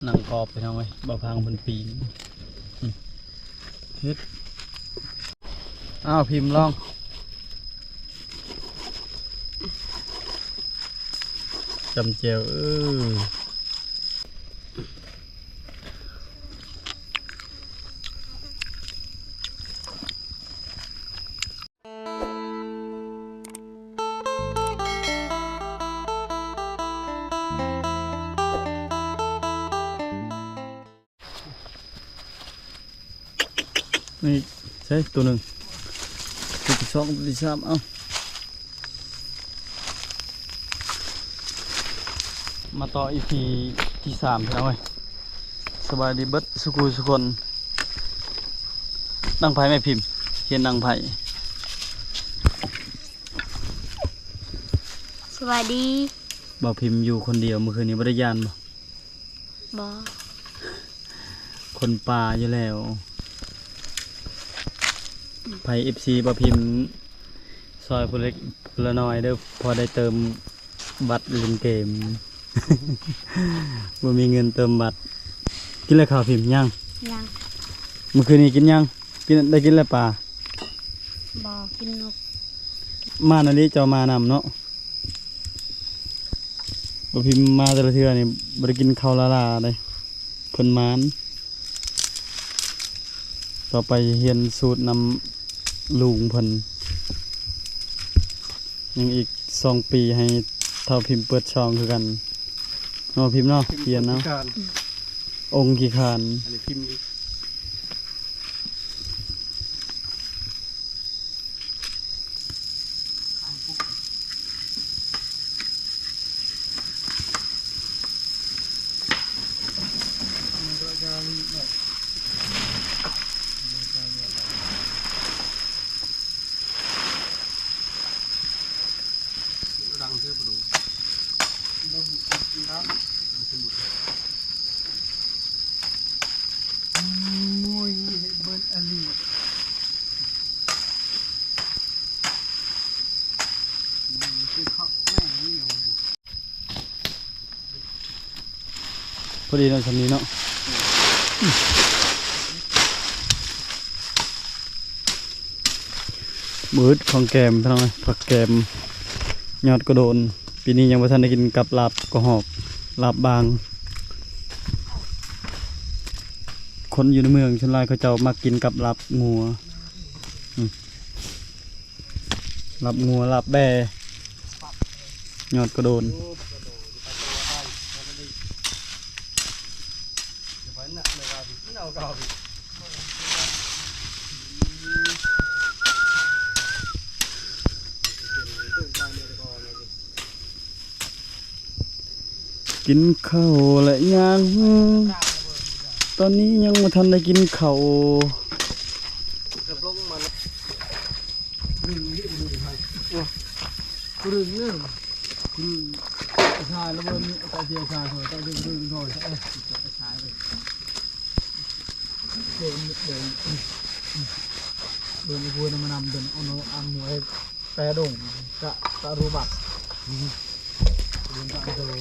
ໜັງກອບ ພີ່ນ້ອງເອີຍ ບ່າວພັງເພິ່ນປີ້ງ ເຮັດ ອ້າວ ພິມລອງ ຈ້ຳແຈ່ວ ເອີ. ນີ້ໃສ່ໂຕໜຶ່ງ ໂຕທີສອງ ໂຕທີສາມ ເອົາ ມາຕໍ່ອີພີທີສາມ ພີ່ນ້ອງເອີຍ ສະບາຍດີເບິດສູ່ຄູ່ສູ່ຄົນ. ໜັງໃຜແມ່ພິມ ເຫັນໜັງໃຜ? ສະບາຍດີ ບ່າວພິມຢູ່ຄົນດຽວ ມື້ຄືນນີ້ບໍ່ໄດ້ຢ້ານບໍ່? ບໍ່ ຄົນປ່າຢູ່ແລ້ວ. ໃຜເອັຟຊີບ່າວພິມ ຊ່ອຍຜູ້ເລັກຜູ້ລະນ້ອຍເດີ້ ພໍໄດ້ເຕີມບັດຫຼິ້ນເກມ ບໍ່ມີເງິນເຕີມບັດ. ກິນແລ້ວເຂົ້າພິມ? ຍັງ ຍັງ. ມື້ຄືນນີ້ກິນຍັງ? ກິນ ໄດ້ກິນແລ້ວປາ? ບໍ່ ກິນນົກ. ມານະລິ ເຈົ້າມານຳເນາະ. ບ່າວພິມມາແຕ່ລະເທື່ອນີ້ບໍ່ໄດ້ກິນເຂົ້າລ້າໆເດ້ ເພິ່ນມານ. ຕໍ່ໄປຮຽນສູດນຳລຸງເພິ່ນ ຍັງອີກສອງປີໃຫ້ທ້າວພິມເປີດຊ່ອງຄືກັນເນາະ ພິມເນາະ. ຮຽນເອົາ ອົງຂີ້ຄ້ານ ອັນນີ້ພິມອີກ. ດັງເທື່ອປະດູ ດັງ ດັງສະໝຸດ ໂອ້ຍ ເບິ່ງອາລີ ຄືເຂົາແມ່ນຢູ່. ພໍດີເນາະ ຊ່ຳນີ້ເນາະ. ບຶດຂອງແກມ ພີ່ນ້ອງເອີຍ ຜັກແກມ ຍອດກະໂດນ. ປີນີ້ຍັງບໍ່ທັນໄດ້ກິນກັບລາບກະຫອກ ລາບບາງ. ຄົນຢູ່ໃນເມືອງສ່ວນຫຼາຍເຂົາເຈົ້າມັກກິນກັບລາບງົວ. ອືມ ລາບງົວ ລາບແບ້ ຍອດກະໂດນ. ກິນເຂົ້າແລ້ວຍັງ? ຕອນນີ້ຍັງບໍ່ທັນໄດ້ກິນເຂົ້າ. ແປດົງກະ ກະຣູບັກ ເດີນກະອັນເດີນ ເດີນ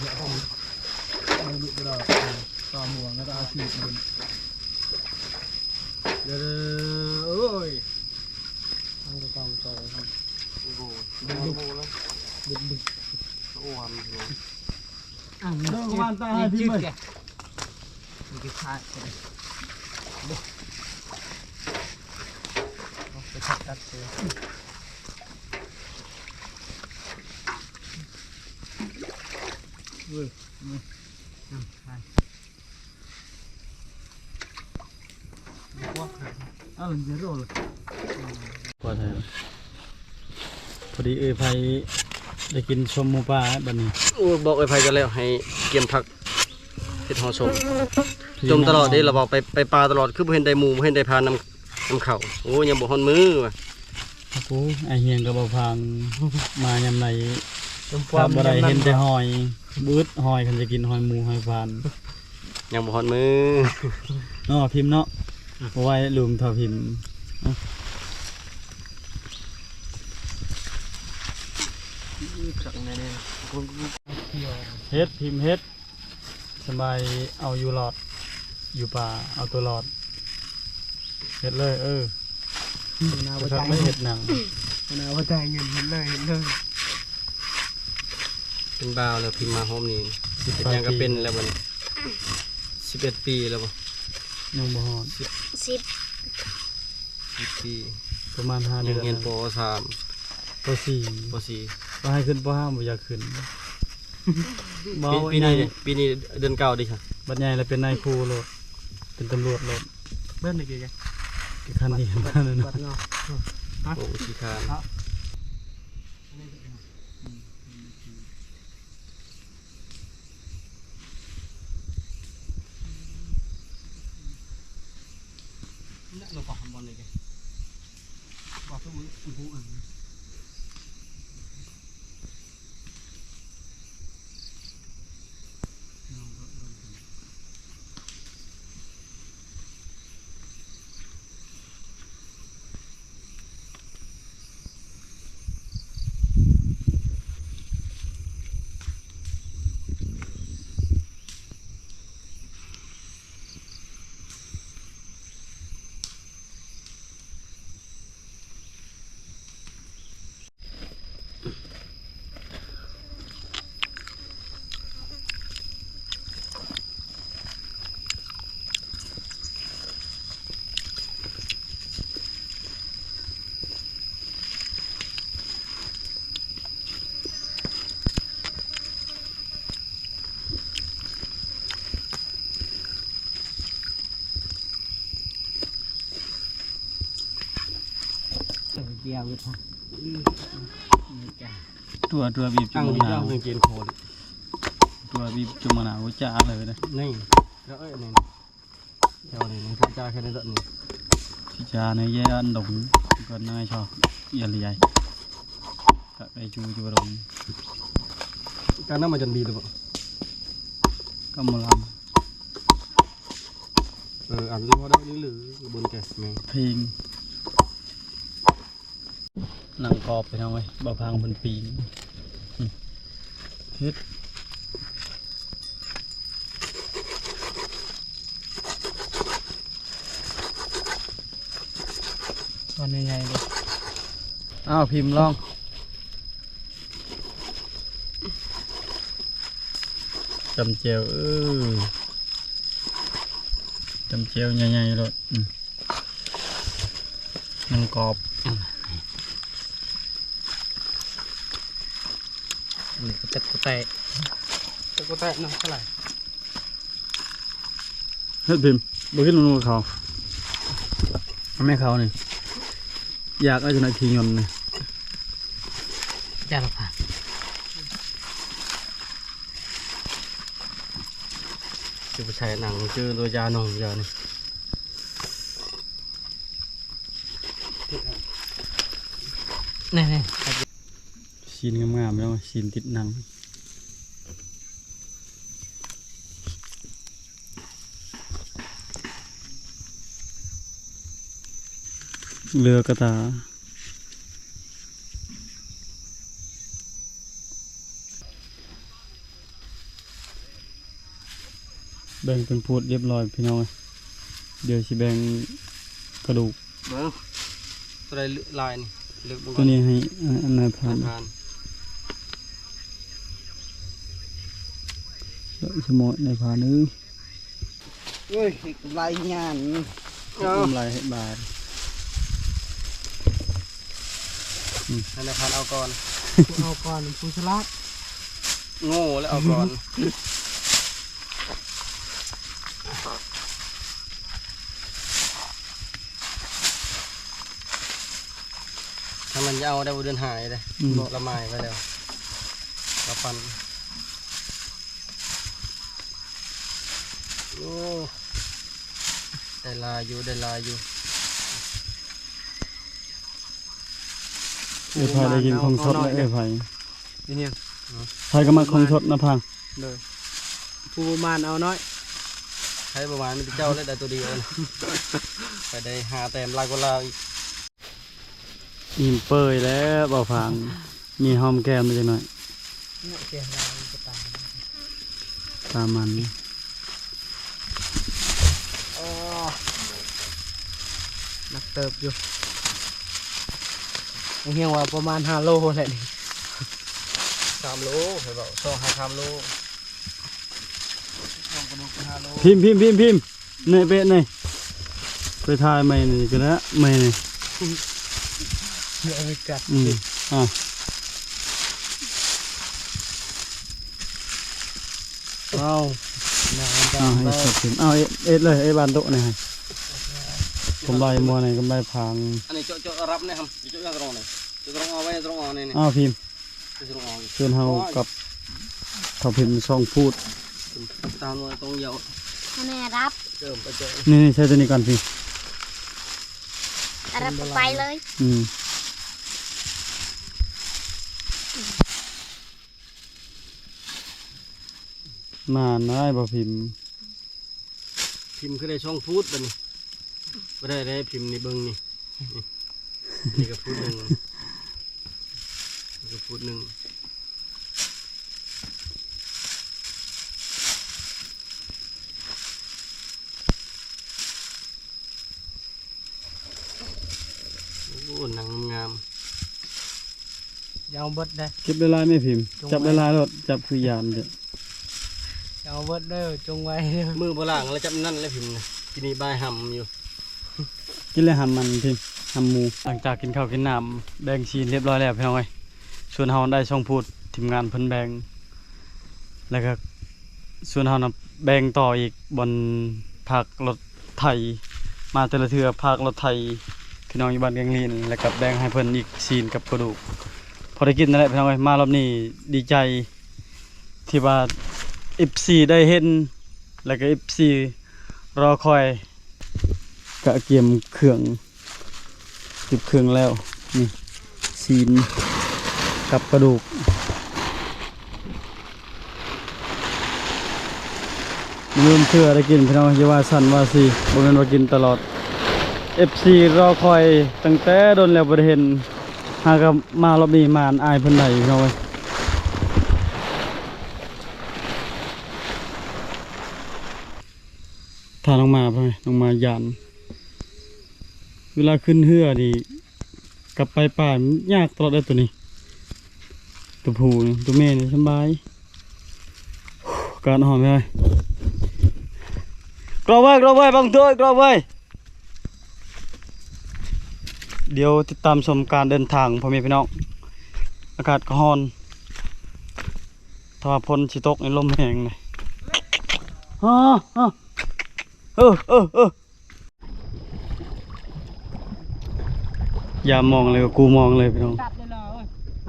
ກະອັນເດີນ ຕາມວງກະອາຊີບເດີນ ເດີນ ເອີຍ ທາງກະຕ້ອງໂຕ ໂອ້ໂຫ ເດີນ ເດີນ ເດີນ ໂອ້ ອັນ ອ່າ ເດີນກະບ້ານຕາຍໃຫ້ພີມເລີຍ ມີກະຊາຍ ເດີນ ເດີນ ເດີນ ເອີຍ ເອີຍ ພໍດີເອື້ອຍໄພໄດ້ກິນສົ້ມໝູປ່າບັດນີ້. ໂອ້ ບອກເອື້ອຍໄພກັນແລ້ວ ໃຫ້ກຽມຜັກເຮັດຫໍ່ສົ້ມ. ຈົ່ມຕະຫຼອດເດ້ ລາວເວົ້າໄປ ໄປປ່າຕະຫຼອດ ຄືບໍ່ເຫັນໄດ້ໝູ ບໍ່ເຫັນໄດ້ພານຳ ນຳເຂົ້າ. ໂອ້ ຍັງບໍ່ຮອດມື້ວ່າ. ໂອ້ ອ້າຍຮຽງກັບບ່າວພັງມາຍາມໃດ ຖ້າບໍ່ໄດ້ເຫັນແຕ່ຫອຍ ບຶດຫອຍ ຄັນຈະກິນຫອຍໝູຫອຍພານ. ຍັງບໍ່ຮອດມື້ເນາະ ພິມເນາະ. ບໍ່ໄຫວ ລຸມເທົ່າພິມ. ຄັກແນ່ໆ. ເຮັດ ພິມເຮັດ ສະບາຍ ເອົາຢູ່ລອດ ຢູ່ປ່າ ເອົາຕົວລອດ ເຮັດເລີຍ ເອີ ຫົວໜ້າບໍ່ ຄັກ ໃຈ ໄດ້ເຮັດໜັງ ຫົວໜ້າບໍ່ຈ່າຍເງິນ ເຮັດເລີຍ ເຮັດເລີຍ. ເປັນບ່າວແລ້ວ ພິມມາໂຮມນີ້ ເຮັດຫຍັງກໍເປັນແລ້ວບັດນີ້ ສິບເອັດປີແລ້ວບໍ່? ຍັງບໍ່ຮອດ ສິບ ສິບປີ ປະມານຫ້າເດືອນ ຍັງຮຽນ ປ.ສາມ ປ.ສີ່ ປ.ສີ່ ວ່າໃຫ້ຂຶ້ນ ປ.ຫ້າ ບໍ່ຢາກຂຶ້ນ ບໍ່ ປີ ປີນີ້ ໃຫຍ່ ປີນີ້ເດືອນເກົ້າເດ້ ບັດໃຫຍ່ແລ້ວເປັນນາຍຄູໂລດ ເປັນຕຳຫຼວດໂລດ ເບິ່ງນີ້ ຄືຄັນທີ່ເຫັນມານັ້ນ ໂອ້ ຂີ້ຄ້ານ. ຕົວ ຕົວບີບຈຸມານາວ ຕົວບີບຈຸມານາວ ໂອຈາເລີຍເດ້ ນີ້ ເອີ ນີ້ ເຈົ້ານີ້ ນີ້ ຈາແຄ່ນີ້ ຈາໃນແຍອັນດົງ ກ່ອນໜ້າຊອກ ຢາເລຍ ກະໄປຈູ ຈູລົງ ກະນຳມາຈົນບີບເລີຍບໍ່? ກະໝໍລຳ ເອີ ອັນນີ້ບໍ່ໄດ້ນີ້ຫຼື ບົນແກແມ່ ເພງ ນັ່ງກອບ ພີ່ນ້ອງເອີຍ ບໍ່ພັງເພິ່ນປີງ ເຮັດ ຕອນໃຫຍ່ໆເດ້ ອ້າວ ພິມລອງ ຈຳແຈ່ວ ເອີ ຈຳແຈ່ວໃຫຍ່ໆໂລດ ອືມ ໜັງກອບ ອືມ ອັນນີ້ກໍເຕັດກໍແຕະ ເຕັດກໍແຕະເນາະ ເທົ່າໃດ? ເຮັດພິມ ບໍ່ກິນໜູເຂົາ ແມ່ເຂົານີ້ ຢາກເອົາຈັກໜ້ອຍຂີ້ຍົນນີ້ ຈາລະພາ ຊິໄປໃສ່ໜັງ ຈື່ໂດຍຢາໜອງຢານີ້ ນີ້ໆ ຊີ້ນງາມໆ ພີ່ນ້ອງ ຊີ້ນຕິດໜັງ ເຫຼືອກະຕາ. ແບ່ງເປັນພູດລຽບຮ້ອຍພີ່ນ້ອງ ດຽວຊິແບ່ງກະດູກ ເບິ່ງ ໂຕໃດຫຼາຍນີ້ ເລືອກເບິ່ງ ໂຕນີ້ໃຫ້ ອາ ນາຍພານ ນາຍພານ ສະໝໍນາຍພານເອີຍ. ໂອ້ຍ ເຮັດກຳໄລຍານ ເອົາ ເຮັດກຳໄລໃຫ້ບາດ ອືມ ໃຫ້ນາຍພັນເອົາກ່ອນ ຜູ້ເອົາກ່ອນ ຜູ້ສະຫຼາດ ໂງ່ແລ້ວເອົາກ່ອນ ຖ້າມັນຈະເອົາໄດ້ບໍ່ ເດືອນຫາຍເດ້ ອືມ ລະໝາຍໄວ້ແລ້ວ ລະປັ່ນ ໂອ້ ໄດ້ຫຼາຍຢູ່ ໄດ້ຫຼາຍຢູ່ ເອື້ອຍໄພໄດ້ກິນຂອງສົດແລ້ວ ເອື້ອຍໄພ ໄພກໍມັກຂອງສົດນະພັງ ໂດຍ ຜູ້ບໍ່ໝານເອົາໜ້ອຍ ໃຜບໍ່ໝານມີແຕ່ເຈົ້າແຫຼະໄດ້ໂຕດຽວ ໄປໄດ້ຫ້າແຕ້ມຫຼາຍກວ່າລາວອີກ. ອີ່ມເປີຍແລ້ວບ່າວພາງ ມີຫອມແກ້ມຈັກໜ້ອຍ ເນາະ ແກ້ມລາວກໍຕາມ ປາມັນ ໂອ້ ໜັກເຕີບຢູ່ ຮຽງວ່າປະມານຫ້າໂລແຫຼະນີ້ ສາມໂລ ຂ້ອຍເວົ້າ ສອງຫາສາມໂລ ສອງກະດູກຫ້າໂລ ພິມ ພິມ ພິມ ພິມ ນີ້ເປະນີ້ ໄປຖ່າຍໃໝ່ນີ້ກໍໄດ້ ໃໝ່ນີ້ ເອີ ກັດ ອືມ ອ່າ ເອົາ ເອົາ ເຮັດເປັນ ເອົາ ເອັດ ເອັດເລີຍ ເອັດບານໂຕະນີ້ໃຫ້ ກຳໄລມົວນີ້ ກຳໄລຜາງ ອັນນີ້ເຈາະ ເຈາະຮັບແນ່ ເຈາະຕະຫຼອງນີ້ ເຈາະຕະຫຼອງເອົາໄວ້ ຕະຫຼອງເອົານີ້ ນີ້ ເອົາ ພິມ ຕະຫຼອງເອົາ ສ່ວນເຮົາກັບເຖົ້າພິມສອງພູດ ຕາມຕົງຍາວ ອັນນີ້ຮັບ ເຕີມໄປເຕີມ ນີ້ ນີ້ ໃສ່ຕົວນີ້ກ່ອນພີ ຮັບໄປເລີຍ ອືມ ມານໄດ້ບໍ່ພິມ ພິມຄືໄດ້ສອງຟຸດບາດນີ້ ບໍ່ໄດ້ເດ້ພິມນີ້ ເບິ່ງນີ້ ນີ້ ນີ້ກໍຟຸດໜຶ່ງ ນີ້ກໍຟຸດໜຶ່ງ. ໂອ້ ໜັງງາມໆ ຢ່າເອົາເບິດເດີ້ ເກັບຫຼາຍໆແມ່ພິມ ຈົງໄວ້ ຈັບຫຼາຍໆໂລດ ຈັບຄືຢ້ານເດີ້ ຢ່າເອົາເບິດເດີ້ ຈົງໄວ້ເດີ້ ມືບໍ່ລ້າງແລ້ວ ຈັບນັ້ນແຫຼະພິມນະ ກິນນີ້ບາຍຫຳຢູ່ ກິນແລ້ວຫຳມັນພິມ ຫຳໝູ ຫຼັງຈາກກິນເຂົ້າກິນນ້ຳ ແບ່ງຊີ້ນຮຽບຮ້ອຍແລ້ວພີ່ນ້ອງເອີຍ ສ່ວນເຮົາໄດ້ສອງພູດ ທີມງານເພິ່ນແບ່ງ ແລ້ວກໍສ່ວນເຮົານະແບ່ງຕໍ່ອີກ ບ່ອນພາກລົດໄຖ ມາແຕ່ລະເທື່ອພາກລົດໄຖ ພີ່ນ້ອງຢູ່ບ້ານແກ້ງລີນ ແລ້ວກໍແບ່ງໃຫ້ເພິ່ນອີກຊີ້ນກັບກະດູກ ພໍໄດ້ກິນນັ້ນແຫຼະພີ່ນ້ອງເອີຍ ມາລອບນີ້ດີໃຈ ທີ່ວ່າເອັຟຊີໄດ້ເຫັນ ແລ້ວກໍເອັຟຊີລໍຄອຍ ກະກຽມເຄື່ອງ ເກັບເຄື່ອງແລ້ວ ນີ້ ຊີ້ນກັບກະດູກ ມື້ເທື່ອໄດ້ກິນພີ່ນ້ອງ ຢ່າວ່າຊັ້ນວ່າຊີ້ ບໍ່ແມ່ນວ່າກິນຕະຫຼອດ ເອັຟຊີລໍຄອຍຕັ້ງແຕ່ດົນແລ້ວບໍ່ໄດ້ເຫັນ ຫາກໍມາລອບນີ້ມາອ້າຍເພິ່ນໄດ້ພີ່ນ້ອງເອີຍ. ຖ້ານ້ອງໝາ ນ້ອງໝາຢ້ານ ເວລາຂຶ້ນເຮືອນີ້ ກັບໄປປ່າມັນຍາກຕະຫຼອດເດ້ ໂຕນີ້ ໂຕຜູ້ນີ້ ໂຕແມ່ນີ້ສຳບາຍ ການຫອມເລີຍ ກຣອບເວີຍ ກຣອບເວີຍ ບັງເທີຍ ກຣອບເວີຍ. ດຽວຕິດຕາມຊົມການເດີນທາງ ພໍ່ແມ່ພີ່ນ້ອງ ອາກາດກໍຮ້ອນ ຖ້າວ່າຝົນຊິຕົກນີ້ລົມແຮງເດ້ ເອີ ເອີ ເອີ ເອີ ຢ່າມອງເລີຍ ກູມອງເລີຍພີ່ນ້ອງ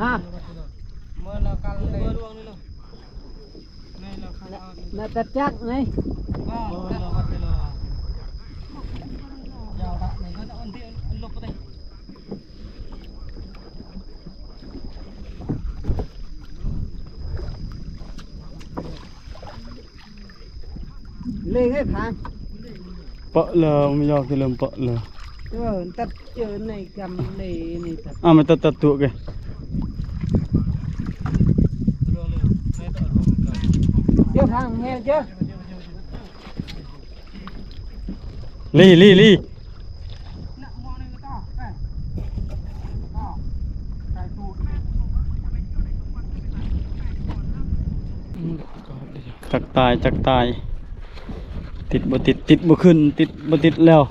ຮະ ນາຕາຈັກໄງ ເລີຍໃຫ້ພາ ເປາະເລີຍ ມັນຍອກທີ່ເລີ່ມເປາະເລີຍ ເອີ ຕັດເຈີໃນກຳເລນີ້ຕັດ ອ້າວ ມັນຕັດ ຕັດຕຸກເກ ເຈົ້າທາງແຮງເຈົ້າ ລີ ລີ ລີ ຈັກຕາຍ ຈັກຕາຍ ຕິດບໍ່ຕິດ ຕິດບໍ່ຂຶ້ນ ຕິດບໍ່ຕິດແລ້ວ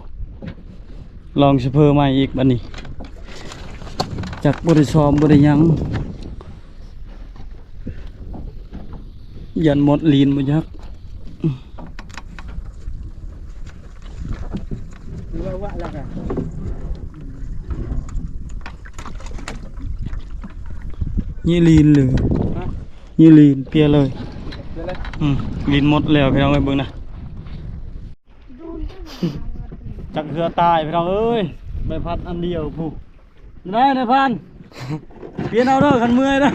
ລອງສະເພີໃໝ່ອີກບາດນີ້ ຈັກບໍ່ໄດ້ຊ້ອມບໍ່ໄດ້ຫຍັງ ຢ້ານໝົດລີນບໍ່ຈັກ ນີ້ລີນຫຼື ນີ້ລີນເປຍເລີຍ ອືມ ລີນໝົດແລ້ວພີ່ນ້ອງເອີຍ ເບິ່ງນະ ຈັກເຮືອຕາຍພີ່ນ້ອງເອີຍ ໃບພັດອັນດຽວພຸ້ນ ໄດ້ນາຍພານ ປ່ຽນເອົາເດີ ຄັນເມື່ອຍເດີ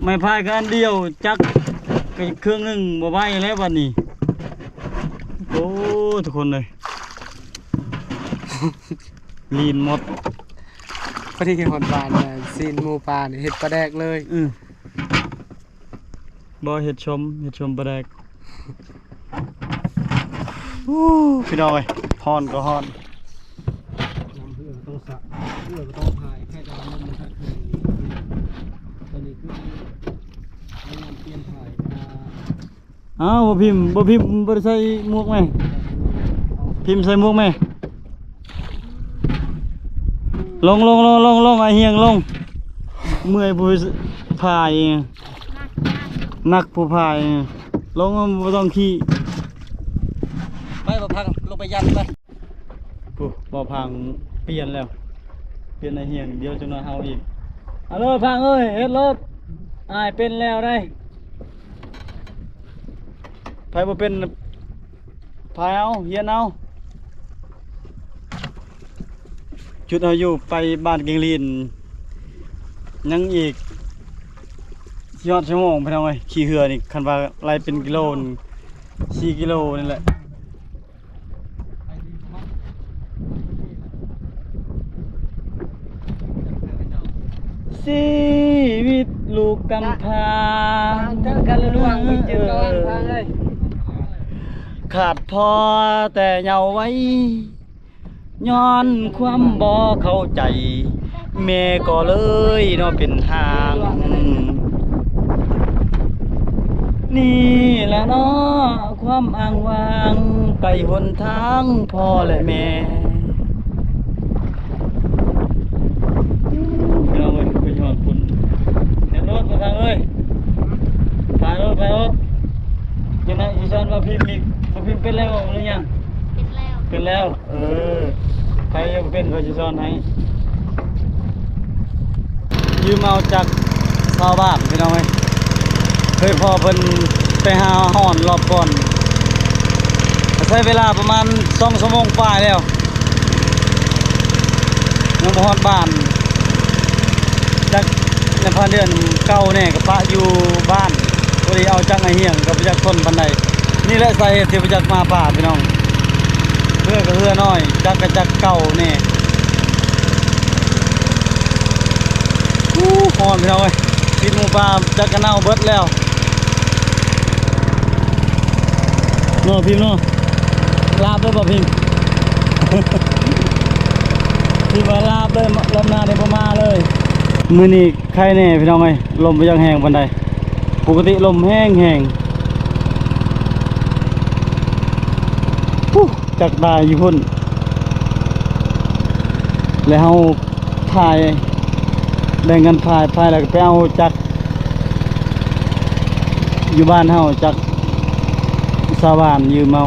ໄມ້ພາຍກໍອັນດຽວ ຈັກກໍເຄື່ອງໜຶ່ງ ບໍ່ໄຫວແລ້ວບັດນີ້ ໂອ້ ທຸກຄົນເອີຍ ລີນໝົດ ພໍດີຮອດບ້ານ ຊີ້ນໝູປ່ານີ້ເຮັດປາແດກເລີຍ ອື. ບໍ່ເຮັດຊົມ ເຮັດຊົມປາແດກ. ໂອ້ ພີ່ນ້ອງເອີຍ ຮ້ອນກໍຮ້ອນ. ນ້ຳເພື່ອກໍຕ້ອງສະ ເພື່ອກໍຕ້ອງຖ່າຍ ໃຫ້ແຕ່ວ່າລົມມັນພັດຂຶ້ນ. ຕອນນີ້ຄືພະຍາຍາມປ່ຽນຖ່າຍ ອ່າ ອ້າວ ບໍ່ພິມ ບໍ່ພິມ ບໍ່ໄດ້ໃສ່ໝວກແມ? ພິມໃສ່ໝວກແມ? ລົງ ລົງ ລົງ ລົງ ລົງ ອ້າຍຮຽງລົງ. ເມື່ອຍຜູ້ພາຍ ໜັກຜູ້ພາຍ. ລົງ ບໍ່ຕ້ອງຂີ່. ໄປ ບໍ່ພັງ ລົງໄປຢັນໄປ. ໂອ້ ບໍ່ພັງປ່ຽນແລ້ວ ປ່ຽນອ້າຍຮຽງ. ດຽວຈັກໜ້ອຍເຮົາອີກ. ອາ ເລີ ພັງເອີຍ ເຮັດລົດ ອ້າຍເປັນແລ້ວໄດ໋. ໃຜບໍ່ເປັນ ພາເອົາ ຮຽນເອົາ. ຈຸດເຮົາຢູ່ໄປບ້ານແກງລີນ ຍັງອີກຊິຮອດຊົ່ວໂມງ ພີ່ນ້ອງເອີຍ. ຂີ່ເຮືອນີ້ ຄັນວ່າໄລ່ເປັນກິໂລ ສີ່ກິໂລນີ້ແຫຼະ. ຊີວິດລູກກຳພ້າ ຂາດພໍ່ແຕ່ເຍົາໄວ ຍ້ອນຄວາມບໍ່ເຂົ້າໃຈ ແມ່ກໍເລີຍເນາະເປັນຮ່າງ. ນີ້ແຫຼະເນາະ ຄວາມອ້າງວ້າງ ໄກຫົນທາງພໍ່ແລະແມ່. ພີ່ນ້ອງເອີຍ ໄປຮອດພຸ້ນ ເຮັດລົດ ພາເອີຍ ໄປລົດ ໄປລົດ. ຈັ່ງໃດຊິສອນວ່າພິມອີກ ວ່າພິມເປັນແລ້ວຫຼືຍັງ? ເປັນແລ້ວ ເປັນແລ້ວ. ເອີ ໃຜຍັງເປັນ ຂ້ອຍຊິສອນໃຫ້. ຢືມເອົາຈັກຊາວບ້ານ ພີ່ນ້ອງເອີຍ ເຄີຍພໍ້ເພິ່ນໄປຫາຮ້ອນລອບກ່ອນ ໃຊ້ເວລາປະມານສອງຊົ່ວໂມງປາຍແລ້ວ ຍັງບໍ່ຮອດບ້ານ. ຈັກໃນພານເດືອນເກົ່າແດ່ ກໍປະຢູ່ບ້ານ ພໍດີເອົາຈັກໃນຮຽງ ກໍບໍ່ຢາກທົນປານໃດ. ນີ້ແຫຼະສາເຫດທີ່ບໍ່ຢາກມາປ່າ ພີ່ນ້ອງ ເຮືອກໍເຮືອນ້ອຍ ຈັກກໍຈັກເກົ່າແດ່. ໂອ້ ຮ້ອນ ພີ່ນ້ອງເອີຍ ຕິດໝູປ່າຈັກກະເນົ່າເບິດແລ້ວເນາະ ພິມເນາະ. ລາບເລີຍບໍ່ພິມ? ພິມວ່າລາບເລີຍ ລອບໜ້າໄດ້ບໍ່ມາເລີຍ. ມື້ນີ້ ໄຄແນ່ພີ່ນ້ອງເອີຍ ລົມບໍ່ຢາກແຮງປານໃດ. ປົກກະຕິລົມແຮງໆ ຈັກໄດ້ຢູ່ພຸ້ນ ແລ້ວເຮົາພາຍ ແບ່ງກັນພາຍ ພາຍແລ້ວກໍໄປເອົາຈັກຢູ່ບ້ານເຮົາ ຈັກຊາວບ້ານຢືມເອົາ.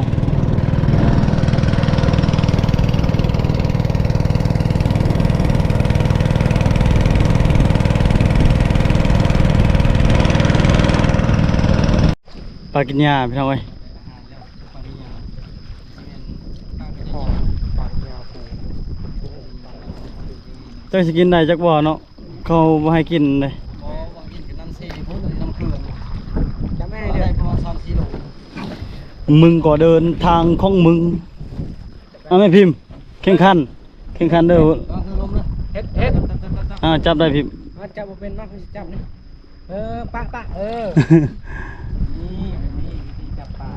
ປາກິນຫຍ້າ ພີ່ນ້ອງເອີຍ ເຈົ້າຊິກິນໄດ້ຈັກບໍ່ເນາະ ເຂົາບໍ່ໃຫ້ກິນເດ້. ບໍ່ ບໍ່ກິນກັບນ້ຳເຊພຸ້ນ ນ້ຳເຂື່ອນ ຈຳໄດ້ເດີ ໄດ້ປະມານສາມສີ່ໂລ. ມຶງກໍເດີນທາງຂອງມຶງ. ເອົາແມ່ພິມ ແຂ່ງຂັນ ແຂ່ງຂັນເດີ. ເຮັດ ເຮັດ ອ່າ ຈັບໄດ້ພິມ. ອ່າ ຈັບບໍ່ເປັນ ມາ ຂ້ອຍຊິຈັບນີ້. ເອີ ປະ ປະ ເອີ ນີ້ ນີ້ວິທີຈັບປາ.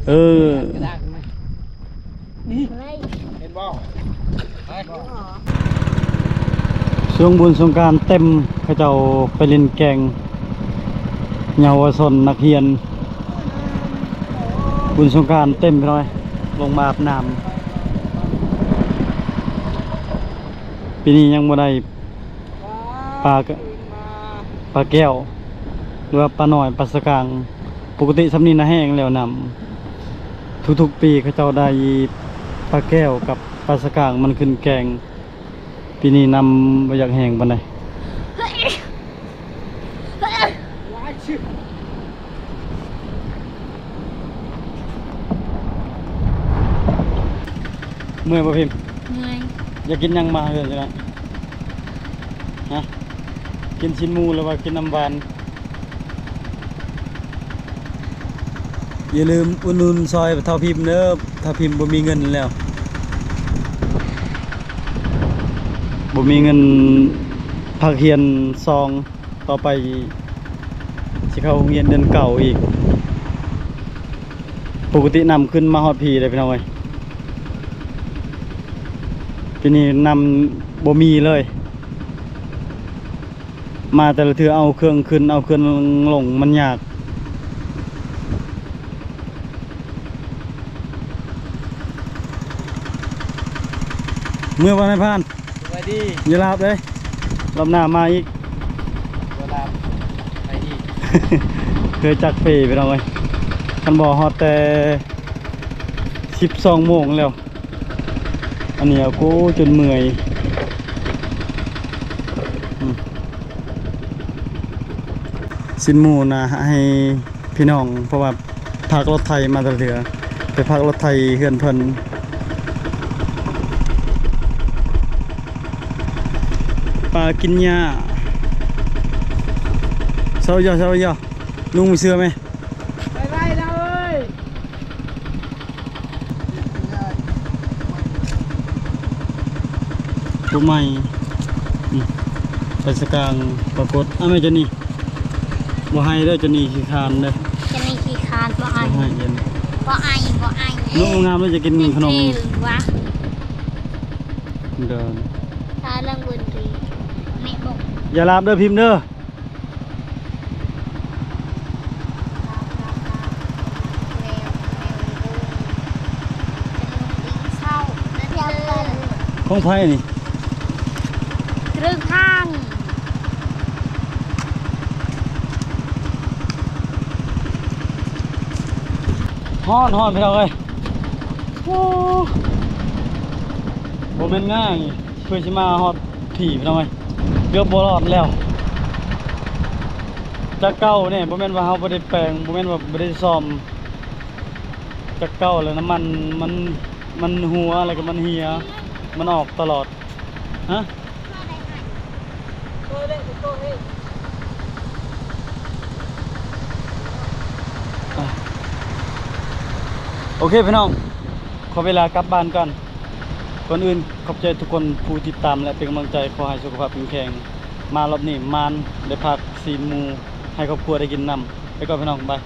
ເອີ ກະດານ ນີ້ ເຫັນບໍ່? ໄປ ຊ່ວງບຸນສົງການເຕັມ ເຂົາເຈົ້າໄປຫຼິ້ນແກ່ງ ເຍົາວະຊົນນັກຮຽນ ບຸນສົງການເຕັມພີ່ນ້ອງ ລົງມາອາບນ້ຳ. ປີນີ້ຍັງບໍ່ໄດ້ປາ ປາແກ້ວ ຫຼືວ່າປານ້ອຍ ປາສະກາງ. ປົກກະຕິຊ່ຳນີ້ນະແຫ້ງແລ້ວນ້ຳ ທຸກໆປີເຂົາເຈົ້າໄດ້ປາແກ້ວກັບປາສະກາງມັນຂຶ້ນແກ່ງ. ປີນີ້ນ້ຳບໍ່ຢາກແຫ້ງປານໃດ. ເມື່ອຍບໍ່ພິມ? ເມື່ອຍ. ຢາກກິນຫຍັງມາເຮືອນຈັ່ງນັ້ນ? ຮະ? ກິນຊີ້ນໝູ ຫຼືວ່າກິນນ້ຳຫວານ? ຢ່າລືມອຸດໜູນຊ່ອຍທ້າວພິມເດີ ທ້າວພິມບໍ່ມີເງິນແລ້ວ ບໍ່ມີເງິນພາກຮຽນສອງ ຕໍ່ໄປຊິ ເຂົ້າໂຮງຮຽນເດືອນເກົ້າອີກ. ປົກກະຕິນ້ຳຂຶ້ນມາຮອດພີ້ເດ້ພີ່ນ້ອງເອີຍ, ປີນີ້ນ້ຳບໍ່ມີເລີຍ. ມາແຕ່ລະເທື່ອເອົາເຄື່ອງຂຶ້ນເອົາເຄື່ອງລົງມັນຍາກ. ເມືອບໍ່ນາຍພານ? ສະບາຍດີ. ຢ່າລາບເດ້, ລອບໜ້າມາອີກ. ບໍ່ລາບ ໄປອີກ. ເຄີຍຈັກເຟພີ່ນ້ອງເອີຍ, ຄັນບໍ່ຮອດແຕ່ສິບສອງໂມງແລ້ວ. ອັນນີ້ ໂອ້ ຈົນເມື່ອຍ. ອືມ ຊິນໝູນະໃຫ້ພີ່ນ້ອງ ເພາະວ່າ ພັກລົດໄຖມາແຕ່ເທື່ອ ໄປພັກລົດໄຖເຮືອນເພິ່ນ. ປາກິນຫຍ້າ. ເຊົາຢໍ ເຊົາຢໍ ນຸ່ງເສື້ອແມ. ໄວໆນະເອີຍ. ຕົວໃໝ່ ອືມ ໄປສະກາງປາກົດ. ອ້າ ແມ່ເຈົ້ານີ້ ບໍ່ໃຫ້ເດີ ເຈົ້ານີ້ຂີ້ຄ້ານເດີ. ເຈົ້ານີ້ຂີ້ຄ້ານ ບໍ່ໃຫ້ ບໍ່ໃຫ້ເດີ ບໍ່ໃຫ້ ບໍ່ໃຫ້. ໜູງາມເດີ ຈະກິນຂະໜົມ. ເດີ ຖ້າເລື່ອງບຸນຕີ ແມ່ບອກ ຢ່າລາບເດີ ພິມເດີ. ຂອງໃຜນີ້? ເຄື່ອງທາງ. ຮ້ອນ ຮ້ອນ ພີ່ນ້ອງເອີຍ. ໂອ້ ບໍ່ແມ່ນງ່າຍ ເພື່ອຊິມາຮອດພີ້ ພີ່ນ້ອງເອີຍ. ເກືອບບໍ່ລອດແລ້ວ. ຈັກເກົ່າແນ່ ບໍ່ແມ່ນວ່າເຮົາບໍ່ໄດ້ແປງ ບໍ່ແມ່ນວ່າບໍ່ໄດ້ສ້ອມ. ຈັກເກົ່າແລ້ວ ນ້ຳມັນມັນ ມັນຮົ່ວ ແລ້ວກໍມັນເຫຍ ມັນອອກຕະຫຼອດ. ຮະ? ໂອເຄ ພີ່ນ້ອງ ຂໍເວລາກັບບ້ານກ່ອນ. ກ່ອນອື່ນ ຂອບໃຈທຸກຄົນຜູ້ຕິດຕາມ ແລະ ເປັນກຳລັງໃຈ. ຂໍໃຫ້ສຸຂະພາບເຂັ້ມແຂງ. ມາລອບນີ້ ມານ ໄດ້ພັກຊີນໝູ ໃຫ້ຄອບຄົວໄດ້ກິນນຳ. ໄປກ່ອນ ພີ່ນ້ອງ ບາຍ.